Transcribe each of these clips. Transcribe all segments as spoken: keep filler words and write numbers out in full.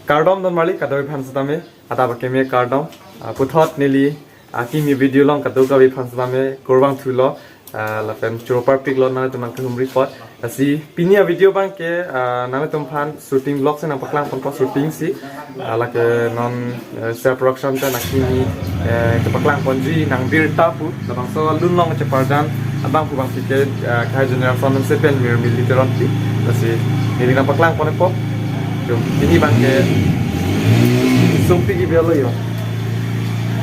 Kardom don marli kadokave aphan setame, adap akimi kardom. Ah, puthot neli akimi video along kadokave aphan setame kurvangthulo, ah, lapen choro parpiklo nangtum nangkehumri apot. Lasi pini avideo abangke, ah, nangtum aphan shooting vlog si nangpaklang ponpo, shooting si, ah, lake non, eh, Sir Production pen akimi, eh, kepaklang ponji nang birta pu, labangso alun along cheparjan abang pu abangke, eh, Khei Generation Hanse pen Mirmili Teronpi. Lasi neli nangpaklang ponpo. Jom, pini abangke sungpi ki belo yo.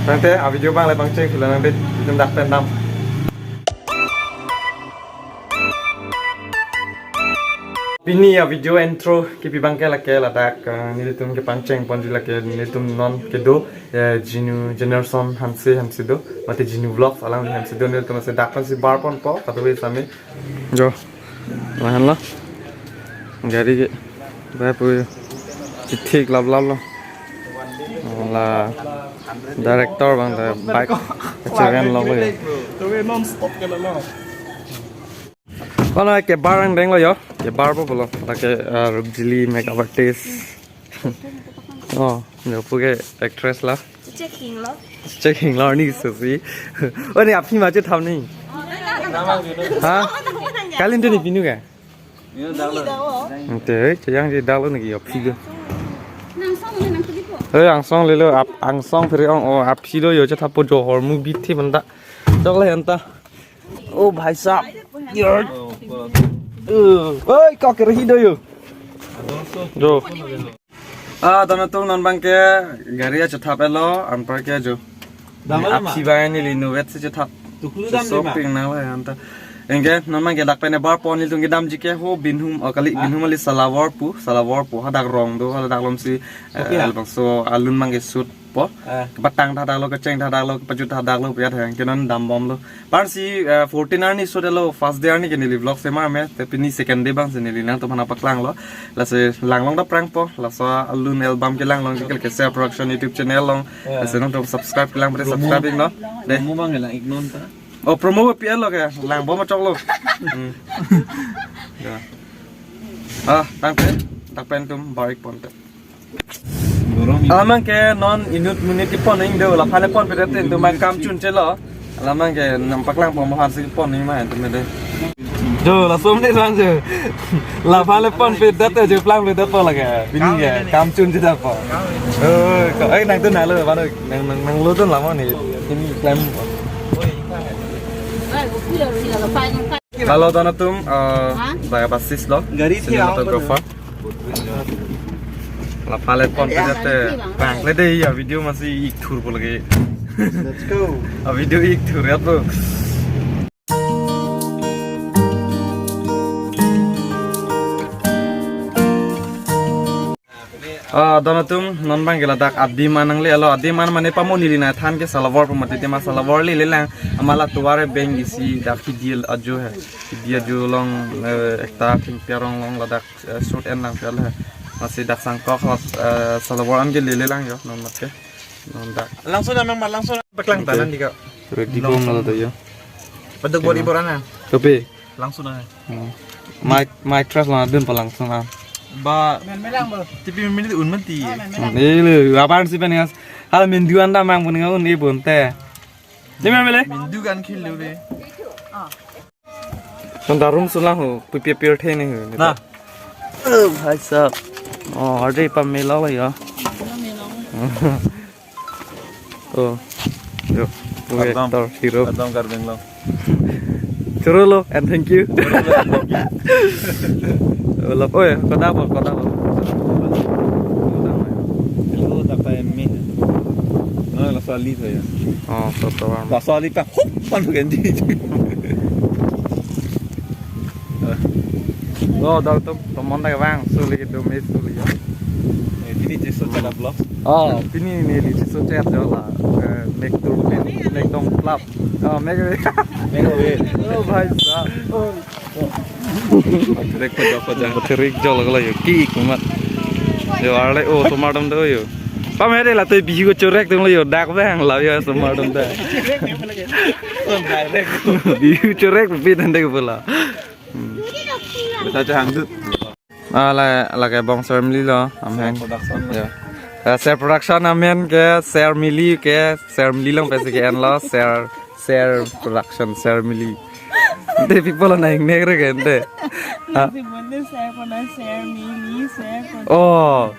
Tangte avideo abang le pangcheng pula nang de, itum dak pen dam. Pini avideo intro kipi abangke lake ladak, eh, nelitum kepangcheng ponji lake nelitum non kedo, eh, Jinu Generation Hanse Hanse do, mate Jinu Vlogs alangli Hanse do, nelitum lasi dak pensi bar ponpo, kadokave setame. Jo, lahenlo. Gari ke, bai pu, chithik laplaplo. La director abang ta bike kachevenglo ya. Kono kebar angdenglo yo. Kebar po pulo. Lake, ah, Rupjili makeup artist. Oh, yo puke actress la. Checking lo. Checking lo ni susi. Oh, ni aphi ma chethap ni. Ha? Kalin tu ni pinu ke? Ante, eh, cheyang je daklo niki aphi lo. Eh, angsong lelo, ap-, angsong phere ong, oh, aphi lo yo chethappo, Johor movie thi banda. Chokle anta. Oh, bhai sahab. Yo. Eh, oi, kok kere hi do yo. Jo. Ah, don atum, non abangke gari achethap etlo, anparke jo. Dama dama. Aphi abang neli inutvet si chethap. Tukhlu dam dema. Shopping nang la anta. Anke non abangke dak pen bar pon nelitum kedamji ke ho Binhum, oh, kali, ah, Binhum kali Salawar pu, Salawar pu hadak rong do, hadak alom si, eh, okay, ah, labangso alun abangke shoot po. Eh. Kepatang tha daklo, kecheng tha daklo, kepajut tha daklo, piyat hai, anke non dambomlo. Parsi, eh, fourteen arni shoot etlo, first day arni ke neli vlog semar me, te pini second day abang si neli nangtum aphan paklanglo. Lasi langlong daprang po, laso alun album kelang along ke Khei Production YouTube channel along. Eh. Lasi nangtum subscribe kelang pute subscribe iknon. Deh. Promo abang lang iknon ta. Oh, promo pi etlo ke, langbom choklo. Hmm. Ya. Ah, tangte, dak pen itum bar ik ponte. Alam abangke non inut monit kepon ning do, laphan le ponpe det itum abang kam chunchelo. Alam abangke nangpaklang pon aphan si kepon ning ma itum de. Jo, laso ni ran jo. Laphan le ponpe det jo, plangpe det po lake. Pini ke kam chunche det po. Oh, ko, eh, nangtum nalo, mano, nang, nang, nanglo tun lama ni. Pini klem. Halo, don atum, eh, ha? Bai basis lo. Gari cinematographer. Laphan le ponpe det te. Bang, le de ya video masih ik thur po lake. Let's go. A video ik thur ya po. Ah, don atum, non abangke ladak adim an nanglelo, adim an mane pamo neli nangthan ke Salawar pu mati tema Salawar lele lang, amat la tovar abeng isi dak Hidi ajo he. Hidi ajo along, eh, ekta thengpi arong along ladak, eh, shoot enlang piyal he. Masi dak sangkok, eh, Salawar an ke lele lang yo, non mat ke. Non dak. Langsung na mang, langsung. Paklang ta nang di ka. Ready bom na to yo. Paduk bori borana. Topi. Langsung na. Hmm. Mic, mic trust lang dun pa langsung na. Ba. Tipi minit un mati. Hmm, eh, le, aphan si pen ngas. Hal mindu anda mang pun ngan un e pun te. Di mana bele? Mindu kan khil le. Son darum sulang ho, pu pia pia the ne ho. Na. Oh, bhai sahab. Oh, arde pa melo lo yo. Oh. Yo. Kardom. Actor, hero. Kardom Karbi Anglong. Choro lo, and thank you. Love, oi, koda bol, koda bol. Hello, tapa M A. No, laso ali tho ya. Oh, so, so, laso ali pa, hup, pan ganti. Oh, dal tu, tomon dak bang, suli gitu, mis suli ya. Eh, pini cheso chada vlog. Oh, pini neli cheso chat jo la. Eh, mek tu, mek, mek dong klap. Oh, mek. Mek, mek. Oh, bhai sahab. Oh. Baterik paja paja. Baterik jol kala yo, ki kumat. Yo, arle, oh, osomar atum do yo. Pame de la te bihu kechorek atum lo yo, dak bang la yo osomar atum ta. Bihu chorek pi nang de pula. Hmm. Beta chahang tu. Ah, la, lake bong Ser Mili lo, amen. Ser Production lo. Ya. Eh, Ser Production amen ke, Ser Mili ke, Ser Mili along pensi ke-en lo, Ser, Ser Production, Ser Mili. De people na ingnek re ke de. Ha? Nasi bonde Ser pona Ser Mili, Ser pona. Oh,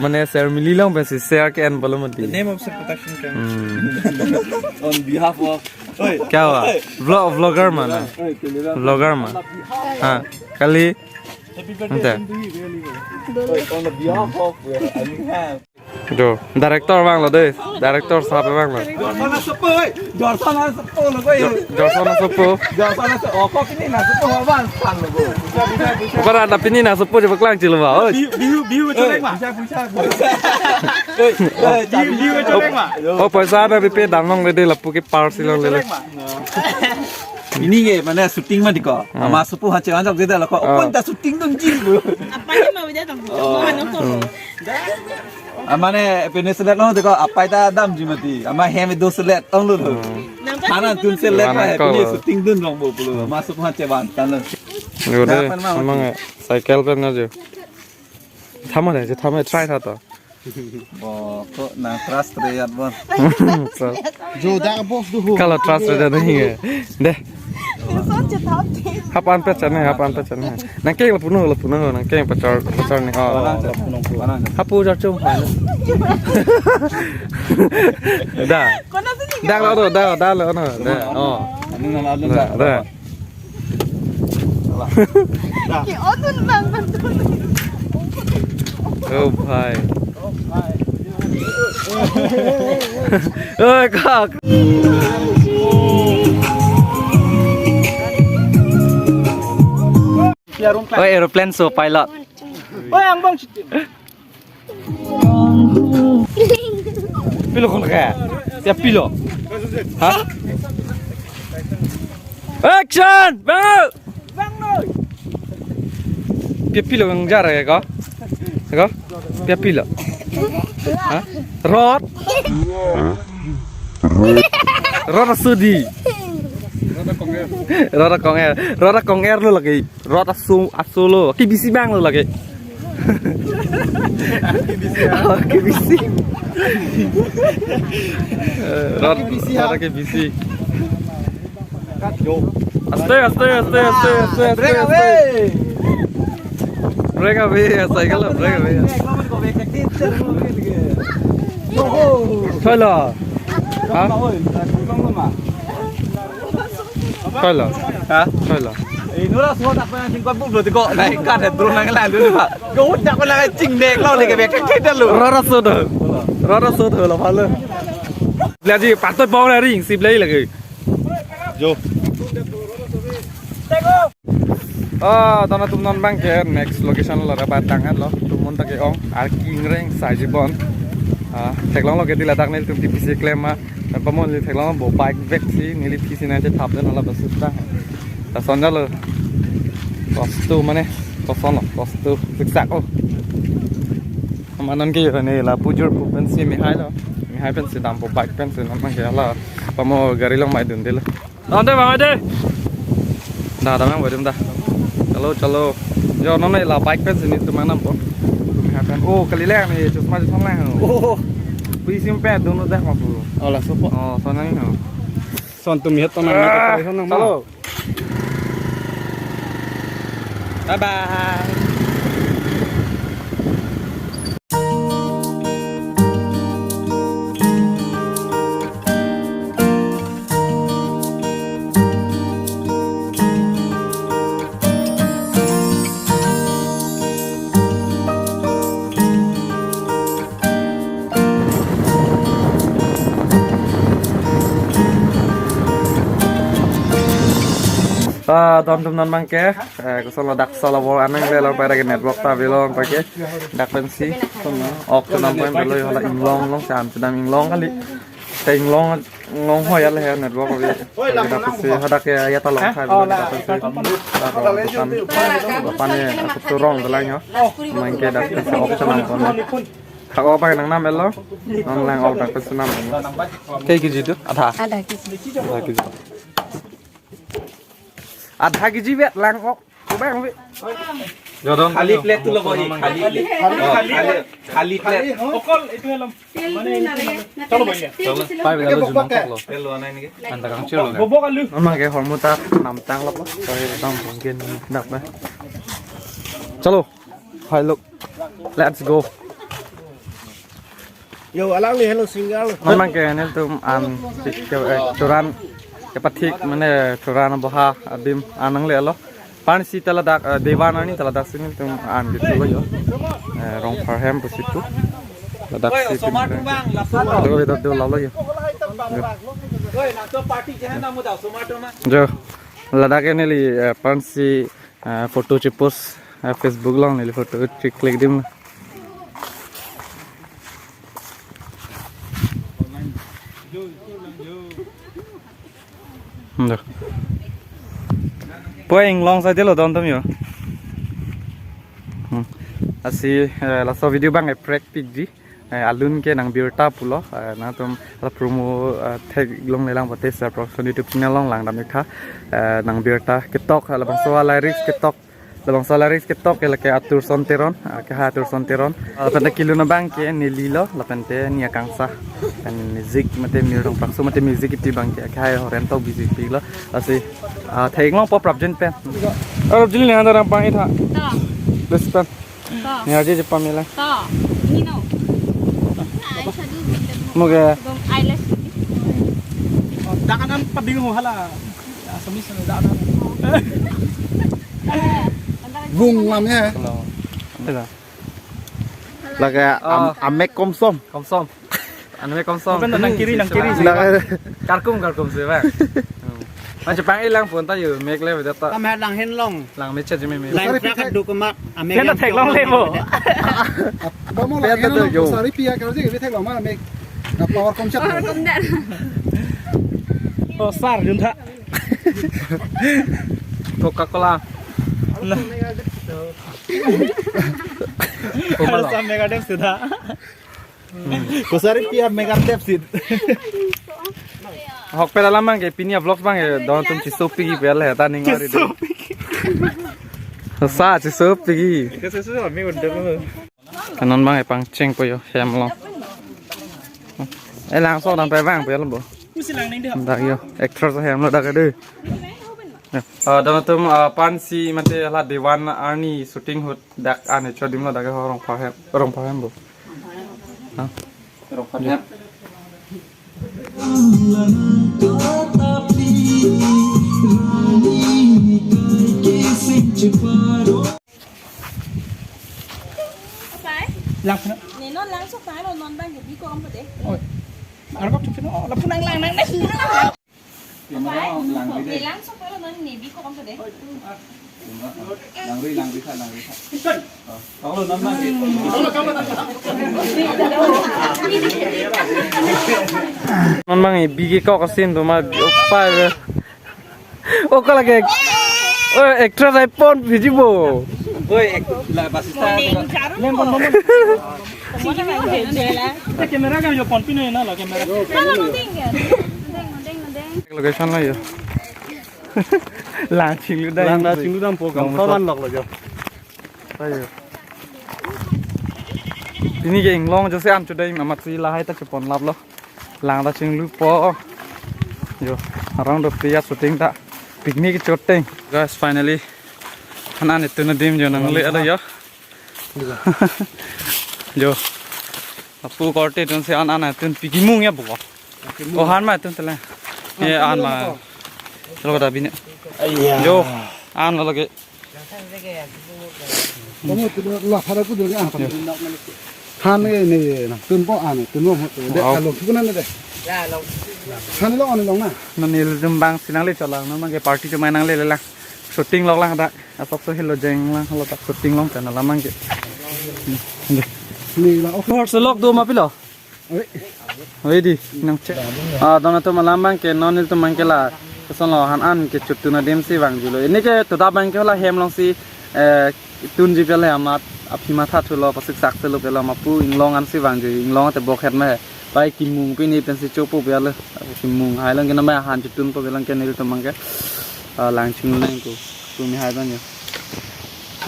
mane Ser Mili along pensi Ser ke-en bolo mati. The name of Ser Production kan. Hmm. On behalf of, oi. Kya hua? Vlog, vlogger mana? Oi, camera. Vlogger ma? Ha, kali. Happy birthday. Ante. To you, really. Oi, on the behalf of, uh, I mean, have. Do, director vanglo de, director sahab vanglo. Jorson asopo, oi. Jorson asopo lo, oi. Jo-, Jorson asopo. Jorson asopo, oh, kok ini asopo, oh, bang, sang lo, bo. Bukan ada pini asopo, coba kelang cil, ba, oi. Biu, biu, biu, coba, eh, ma. Puisa, puisa, puisa. Eh, eh, biu, biu, coba, ma. Oh, poisa ada pipe damnong lede lapu ke par silong lele. Ini ke mana shooting ma diko. Hmm. Ama asopo hache anjok jeda lo ko. Ah. Opon ta shooting dun jin lo. Apa ni mau dia tang? Oh. Mau nonton. Hmm. Amane pene selet lo diko apai ta damji mati. Ama hem do selet ong lo. Hmm. Nampak hanan tun selet. Mana ma ko pene lo. Shooting dun long bo pulo. Ama asopo hache van tan lo. Yo de, dapat ma emang mati. Cycle pen aja. Tha ma de, tha ma try tha to. Bo, kok nang trust re yat bon. So. Jo dak bos du ho. Kalau trust re dah nahi hai. De. Hap an pet channel, hap an pet channel. Nangkeng lapu no, lapu no, nangkeng pachor, pachor ni. Oh. Mana, mana. Hapu jar chung. Da. Dak lo, dak, dak lo no. Da. Oh. Ini nama Da, da. Ki odun bang bang. Oh bhai. Oi, kok. Oh, aeroplane so pilot. Oi, ang bang. Pilo kon ka? Ya pilo. Ha? Action! Bang! Pia pilo kangjar ko? Ko? Pia pilo. Ha? Rot. Rot asudi. Rot akong er. Rot akong er lo lake. Rot aso, aso lo. Ke bisi bang lo lake. Oh, ke bisi. Eh, rot, rot ke bisi. Aste, aste, aste. Brake away. Brake away, cycle lo, brake away. Thoi lo. Ha? Thoi lo. Ha? Thoi lo. Eh, nura suat apa yang tingkat buk lo tiko. Naik kan ya, turun lagi lalu, Pak. Kau udah pernah cing dek lo, lagi bek kita lo. Rara sudah. Rara sudah lo, malu. Belajar patut bawa ring, si belajar lagi. Jo. Ah, tana tum non bang ke next location lo rabat tangan lo. Tum non ta ke-ong, arki ingreng saji bon. Ah, theklong lo ke di ladak nelitum T P C klem ma. Pamon neli theklong bo bike vek si neli P C nine thap den hala basu ta. Ta sonja lo. Kostu mane, koson lo, kostu siksak oh. Amanon ke yo ne la pujur pu pensi mihai lo. Mihai pensi dampo bike pensi non ke hala. Pamo gari long mai dun de lo. Ante bang ante. Da da bang badim da. Chalo chalo. Yo non la bike pensi netum nangdampo. Mihai pen. Oh, kali le ne chusma chusma le. Oh. Pui sim pe dun dak ma pu. Oh, laso po. Oh, sonang ho. Son tum het tonang. Ah, son nang chalo. Bye bye. Ah, don tum non bang ke, eh, koson lo dak solo bor anang le lo pai ra ke network ta avelo pai ke dak pensi ok tum non pai belo hala inglong long chan chedam inglong kali. Te inglong long ho ya le network abi. Kita pensi hadak ya ya ta long khai belo kita pensi. Dak long kan. Bapak ni aku turong telang yo. Main ke dak pensi ok chedam kon. Hak opa nang nam elo. Nang lang ok dak pensi nam. Ke kiji tu? Adha. Adha kiji. Adha kiji. Adha kiji vet lang ok. Ko bang vet. Jodon খালী প্লেটটো ল'ব সি, খালী প্লেট। খালী, অ, খালী, খালী প্লেট। অকল এইটোহে ল'ম। তেলটো মানে এইটো নালাগে, নালাগে। চলো বঢ়িয়া। তেলটো চলো। চিলাই। পাই বেলা জুমং টক ল। তেল লোৱা নাই নেকি? আন্দা কাং চিলো। ববক আলু। Amang ke hormu ta namtang lo. Sorry, tang mungkin nak na. Chalo. Hai lo. Let's go. Yo, alangli hello singer. Amang ke nelitum an ke, eh, churan kepathik mane churan boha abim an nanglelo. Pansi ta ladak, eh, Devan arni ta ladak si nelitum an gitu lo yo. Eh, Rongphar hem pusi pu. Ladak si pin. Ladak kita dulu lalo yo. Yo. Jo. Ladak ini li, eh, pansi, eh, photo chipost, eh, Facebook along neli photo chiklik dim. Hmm, do. Pue inglong saja lo don tum yo. Hmm. Lasi, eh, laso video abang eprek pikji. Eh, alun ke nang birta pulo, eh, nangtum la promo, eh, theklonglelang pote Sir Production YouTube channel along langdam ikha, eh, nang birta ketok, labangso a lyrics ketok, labangso a lyrics ketok ke lake Atur Son Teron, eh, ke ha Atur Son Teron. Eh, lapente kelun abang ke neli lo, lapente Nia Kangsa. Pen music mate Mir Rongprakso mate music iti abang ke, ke ha Horen Tok B J P lo. Lasi, ah, theklong po prapjin pen. Arap jili ne handarang pang itha. Ta. Best pen. Ta. Ni aja je pamela. Ta. Ni no. Mo ke. Dong eyelash. Dak anan pabing ho hala. Assamese na dak anan. Bung lam ya. Hello. Lake am-, Oh. Amek komsom. Komsom. Anu me komsom. Bukan, nang kiri, nang kiri. Nang Karkum, karkum sih, Bang. Hmm. Macam pang ilang pun tayo, mek le beda ta. Kami lang henlong. Lang mecha jimi me. Lang Sorry, track pithek. Duk mat. Amek Kena lang theklong le bo. Bamo Pia lang henlong, yo. Sorry, pia kerja gitu theklong ma amek. Apa war komchat. War komchat. Oh, sar, junta. Coca-Cola. Nah. Coca-Cola. Harus sampai kadang sudah. Kosari pia megar depsit. Hok pela lamang ke pini a vlogs abang ke don tum chiso pigi pela he ta ning ari de. Chiso pigi. Sa chiso pigi. Kanan abang e pangcheng po yo hem along. E langso dam pe abang pe lo bo. Dak yo actress hem lo dak de. Ya. Ah, don tum, ah, pansi mate hala Devan arni shooting ahut dak ane chodim lo dak ho Rongphar hem, Rongphar hem bo. Ha? Rongphar hem. Apai? Lang na. Ne non langso pai lo non abang ke biko om pade. Oi. Arap tu kena, oh, lapu nang lang nang nang. Langri de. Langso pai lo non ne biko om pade. Langri, langri kha, langri kha. Oh, kalau non abang ke. Non abang e bigi kok asin tu ma opa. O kala ke. O actress ai pon piji bo. Oi, ek-, la basista. Morning, Charu. Lem pon, pon, pon. Camera ka yo pon pino na la camera. Location la yo. Lang chinglu dai. Lang da chinglu dam po kam. Kawan lok lo yo. Ayo. Pini ke inglong jose an chudai amatsi lahai ta chepon lap lo. Lang ta chinglu po. Yo, arong do priya shooting ta picnic choteng. Guys, finally. Hanan itu nadim jo nang le ada yo. Jo. Apu korte tun se an an tun pigi mung ya buko. Oh, han ma tun tele. Ye an ma. Lo da bini. Aiya. Jo, an lo lagi. Kamu tu la phara ku dulu ah. Han ne ne na tun po an tun mo de Wow. Along tu na de. Han lo an lo na. Nani lo jum bang sinang le cholang na mang ke party cuma nang le le lang. Shooting lok lang dak. Asok so hilo jeng lang halo tak shooting long kana lamang ke. Ni la ok. Hor selok do ma pilo. Oi. Oi di nang che. Ah, don atum alam abang ke non nelitum abang ke la. Keson lo han an ke chutun adim si vangjulo. Ini ke toda abang ke la hem along si, eh, tunji pele amat aphi matha thulo pasik sak selo pele mapu inglong an si vangju inglong te bok het me. Pai kimung pini pensi chopo pele. Kimung hai lang ke nama han chutun po pele ke nelitum abang ke. Ah, lang ching lang ko. Tumi hai abang ya.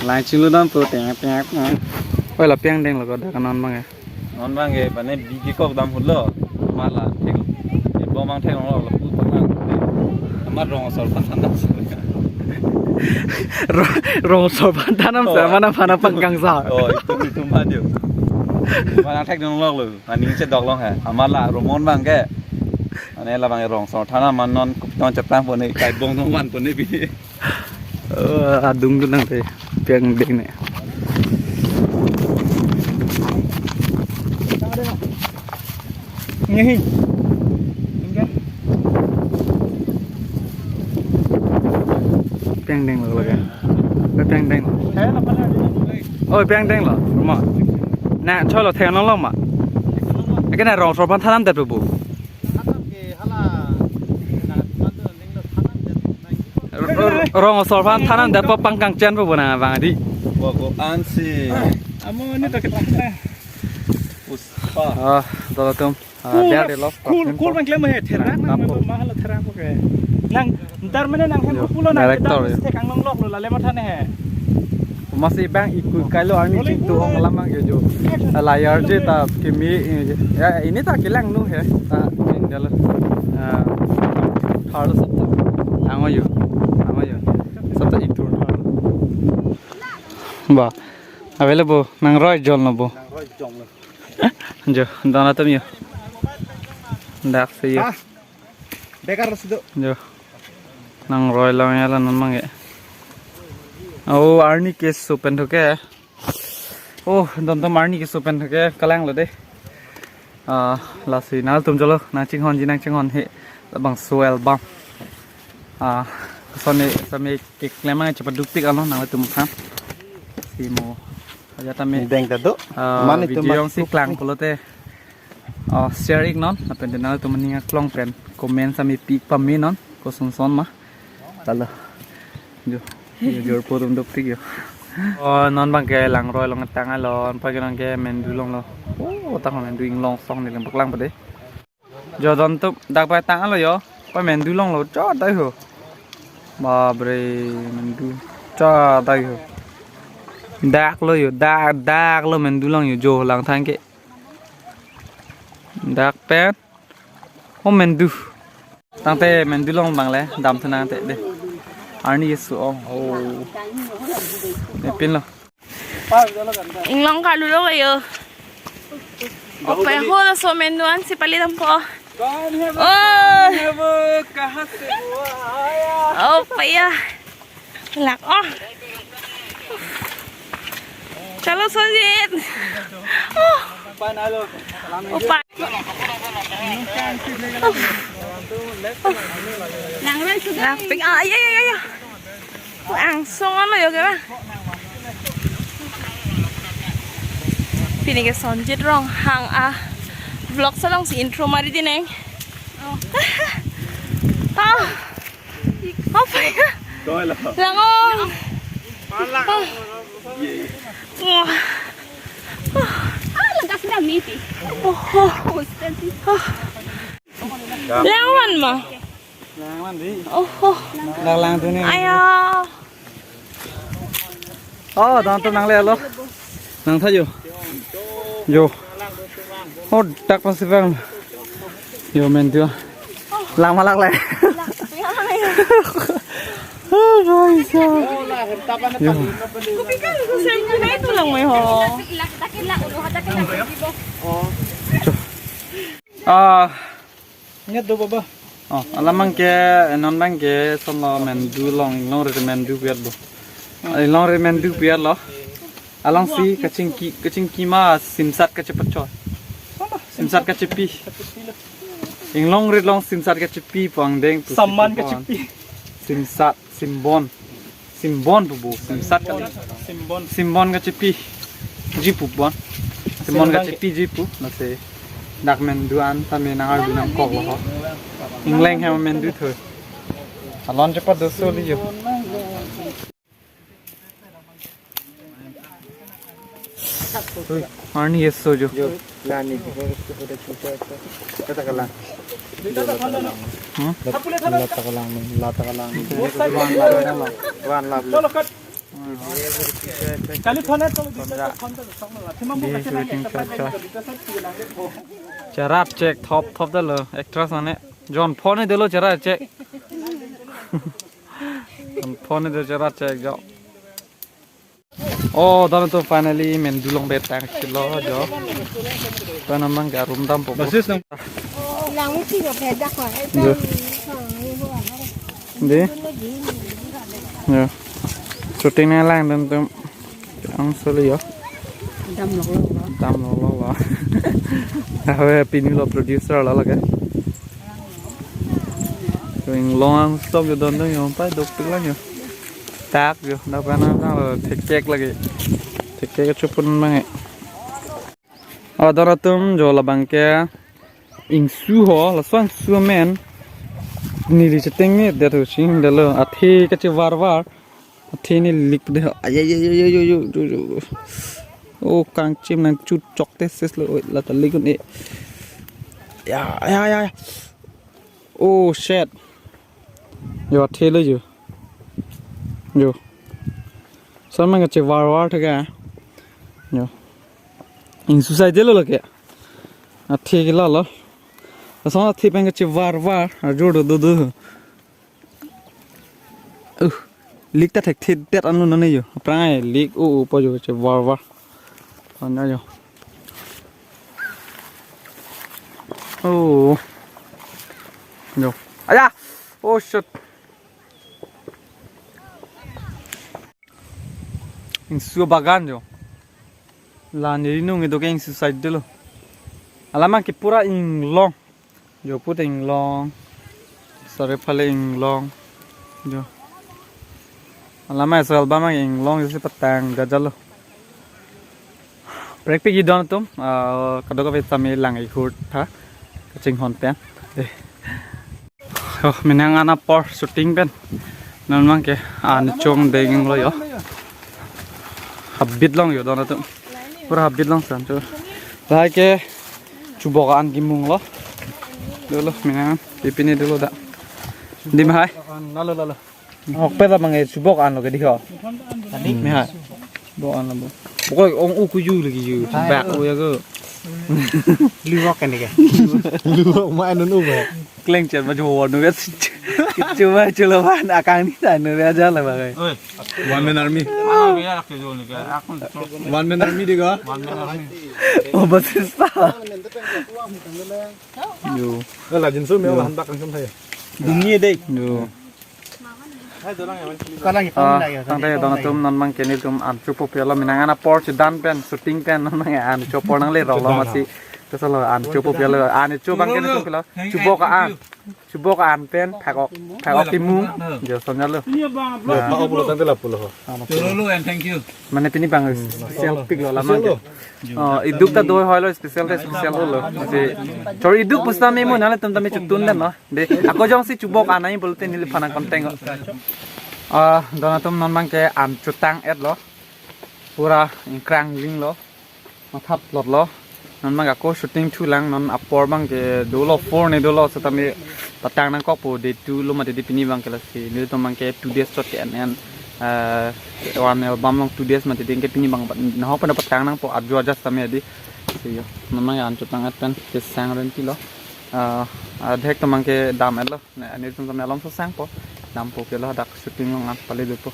Lang chinglu dam pu teng teng. Oi, la piang deng lo ko dak non bang ya. Non bang ke pane bi kekok dam hut lo. Mala thek. Ke bom bang thek lo lo pu pang. Amar rong asor phan thanam. Ro-, rong asor phan thanam sa. Oh. Mana mana pangkang sa. Oh, itu itu mah dia. Mana thek dong lo lo. Aning chedok long he. Amar la romon bang ke. Ane la bang rong asor thanam, man non kup ton cheplang pone kai bong dong man pone bi. Eh, adung tu nang te, piang deng ne. Ngehi. Piang deng lo lagi. Piang deng lo. Oh, piang deng lo. Rumah. Nah, cholo theng nong lo ma. Akhirnya rong asor phan thanam dak bu. Ro-, ro-, rong asor phan thanam dak pangkang chen pu bona bang di. Bago ansi. Amo ni tak kita. Puspa. Ah, dolo tum. Ah, cool, dia de lo. Cool, cool bang klem he, therak nang, mahal therak oke. Nang, ntar mene nang hem pulo nang, director, kita ya. Mesti kang nong lok lo, lale matha ne he. Masi bang ikut kailo arni chingtu hong lamang ya jo. Layar je ta kimi, ya, ini ta kelang nu he. Ta chingdal. Ah, thar lo sab ta. Ango yo. Ango yo. Sab ta ikut thar. Ba. Available nang roi jon lo bo. Nang roi jon lo. Jo, dona tum yo. Dak si yo. Ah. Bekar situ. Jo. Nang roi long ya la non bang ke. Oh, arni keso pen thoke. Oh, don tum arni keso pen thoke, kalang lo de. Ah, lasi nangtum jolo, nang chinghon ji nang chinghon he, labangso album. Ah, sone same keklem nang chepaduk tik alo nangtum aphan. Si mo. Aja tame. Deng ta do. Ah, mane tu video mas si klang pulote. Oh, share ik non, lapen te nangtum aning aklong pen comment sami pi ik pame non, koson son ma. Lalo. Jo, jo, jor po tum duk tik yo. Oh, non bang ke lang roi long tang alon, pa ke non ke mendu long lo. Oh, tang mendu inglong song ni lem paklang pade. Jo don tum dak pa tang alo yo, pa mendu long lo, jo dai ho. Babre, mendu, jo dai ho. Dak lo yo, dak, dak lo mendu long yo, jo lang thang ke. Dak pen. Oh, mendu. Tangte mendu long bang le, dam thenang te de. Arni keso ong. Oh. Ne pin lo. Inglong kalu lo kayo. Ope ho laso mendu an si pali dampo. Oh. Ope ya. Lak, oh. Chalo, Sonjit. Oh. Upa. Lak pik. Ah, ya, ya, ya, ya. Ang song ano yo kira. Pini ke Sonjit Ronghang a vlog salong si intro mari di neng. Oh. Ah. Apa ya? Doi lo. Lang ong. Pala. Oh. Ye. Wah. Ah, lekas dah miti. Oh, oh. Pusat sih. Oh. Lang wan ma. Lang wan di. Oh, oh. Lang lang tu ni. Aya. Oh, dan tu nang le lo. Nang tha yo. Yo. Oh, dak pasi bang. Yo, mendu. Lang malak le. Oh, bhai sahab. Yo. Kopi kan ko sem ko nai tulang mai ho. Ah. Nget do baba. Oh, alam bang ke, non bang ke, son lo mendu long, inglongri mendu piat bo. Inglongri mendu piat lo. Along si kachingki, kachingki ma simsat kachepachoi. Simsat kachepi. Inglongri long simsat kachepi pang deng tu. Saman situ pon. Kachepi. Simsat, simbon. Simbon pu bo, simsat kali. Simbon. Simbon kachepi. Ji pu bon. Simbon kachepi ji pu. Lasi dak mendu an tame nang ardu nangkok lo ho. Ingleng hem mendu thoi. Alon chepat do soli yo. Arni keso jo. Jo, lani di, kita kalang. Hmm? Lata kalang, lata kalang. Wan la, wan la. Kali phone to, phone to, phone to. Cherat chek thop thop dalo, actress ane. Jon phone delo cherat chek. Jon phone delo cherat chek jo. Oh, dam to finally Mendu along betang chilo jo. Panamang garum dampo. Basis nang. Lang uti ko phedak ko. Jo. Dei. Jo. Shooting nanglang dam tum. Ang solo jo. Damlok lok lo. Damlok lok lo. Ave pini lo producer lo lake. Inglong stop jo don dong jo, pai dopik lang jo. Tak jo, dak penang tang lo, thek kek lake. Thek kek chupun mange. Oh, don atum jo, labang ke ingsu ho, laso ingsu amen. Neli chetengnedet ho, chingdetlo, athe kachevarvar. Athe neli lik de ho. Ay, ay, ay. Oh, kangchim nangchut chok te ses lo. Oi, la ta lik un-e. Ya, ya, ya, ya. Oh, shit. Jo, athe lo jo. Jo. Lason amen kachevarvar thek ke. Jo. Ingsu asai delo lake. Athe ke lalo. Lason athe pen kachevarvar. Ajor dodo. Uh, lik ta thekthedet anlo nane jo. Aphrang ai lik o o po jo, kachevarvar. Anya jo. Oh. Jo. Aya. Oh shit. Ingsu abagan jo. La neli nung kedo ke ingsu asai delo. Alam abang ke pura inglong. Jo, pute inglong. Sare phale inglong. Jo. Alam abang asal abang inglong, jo si patang gajalo. Prekpik idon atum, ah, kadokave tame lang ikhur tha. Kachinghon pen. Dei. Oh, menang an apor shooting pen. Non abang ke, ah, nichong denglo jo. Habit long jo don atum. Pura habit long san tu. Lahai ke chubok an kimung lo. Dolo, menang. Pipini dolo da. Dim hai. Lalo, lalo. Hok pe ta abang ke chubok an lo ke dei ho. Tadi. Me hai. Chubok an lo bo. Pokok ong u kuju lagi ju. Hai. Bak u ya ko. Luwak kan ke. Luwak ma anu nu ba. Klengchet ma jo nu ke. Kecho ma cholo ban akang ni ta nu ya jala ba ke. Oi. One man army. Ah, biar aku jual ni ke. Aku One man army dei ko. One man army. Oh, basis ta. Jo. Lajinso me han bak kan saya. Dungi dei. Jo. Kalang Ah, ipan lagi, tangte kalang don atum, non abang ke nelitum an chopo pilo, menang an apor chedan pen, shooting pen non abang an chopo nangle rolo masi. Kesalo an chopo pilo, an cho abang ke nelitum pilo. Chubok an. Chubok an pen phak-ok, phak-ok kimung. Jo, sonjalo. Ba o pulo tangte lapulo ho. Cholo lo and thank you. Mane pini abang special pik lo alam abang ke. Oh, iduk ta doi hoi lo, special ta special lo. Si chor iduk pusitame mo nanglitum tame chotun den lo. Dei, ako jongsi chubok an nai pulote neliphan nang konteng. Ah, don atum, non abang ke an chotang-et lo. Pura ingkrang ling lo. Mathaplot lo. Non abang ako shooting thulang, non apor abang ke dolo, four ne dolo, setame patang nangkokpo, day two lo mati dei pini abang ke lasi. Nelitum abang ke two days chot ke en en, eh, one album along two days mati dei, ke pini abang nahok pen patang nangpo, ajo aja setame dei. Si jo. Non abang ke an chotang-et pen kesang renti lo. Ah, adhek atum abang ke dam-et lo. Ne, nelitum tame alom sosang po. Dampo ke lo, dak shooting along an pale dopo.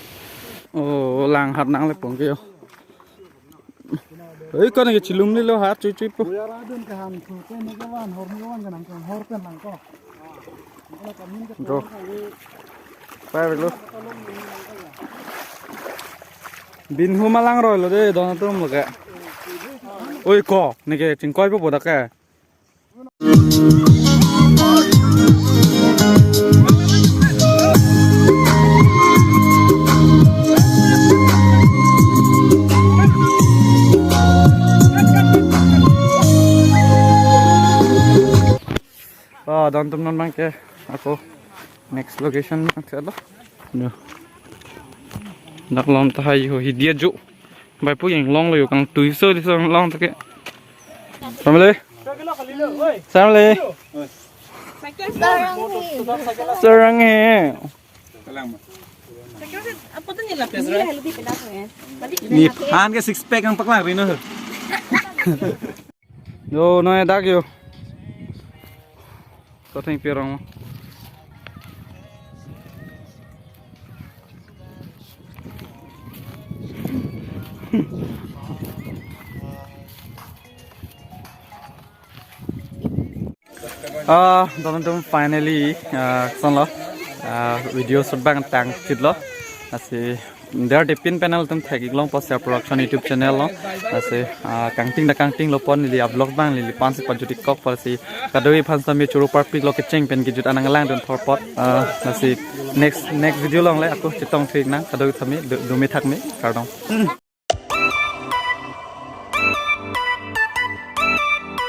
Oh, lang hat nangle pon ke jo. Oi, ko ne ke chilum ni lo hat chui chui po. Jo. Pai lo. Binhu ma langroi lo dei, don atum lo ke. Oi, ko ne ke chingkoi po po dak ke. Oh, don atum, non abang ke ako next location abang ke lo. Yo. Dak lom tahai ho, hidia jo. Bai pu inglong lo jo, kangtui so di so inglong ta ke. Samle. Samle. Sarang he. Sarang he. Nephan ke six pack nangpaklang ri no. Yo, noi dak yo. Kotheng pirong. Ah, dontum finally, ah, sonlo, ah, video shoot abang tangkitlo. Lasi, there the pin panel atum thek-ik long po Sir Production YouTube channel lo. Lasi, ah, kangting ta kangtinglo pon neli a-vlog abang neli aphansi pajut-ik kok po lasi. Kadokave aphan sami choro parpiklo kecheng pen kejut anang langdun thor apot. Ah, lasi next, next video along le ako chetong thu-ik nang. Kadokave sami do, dome thakme kardom.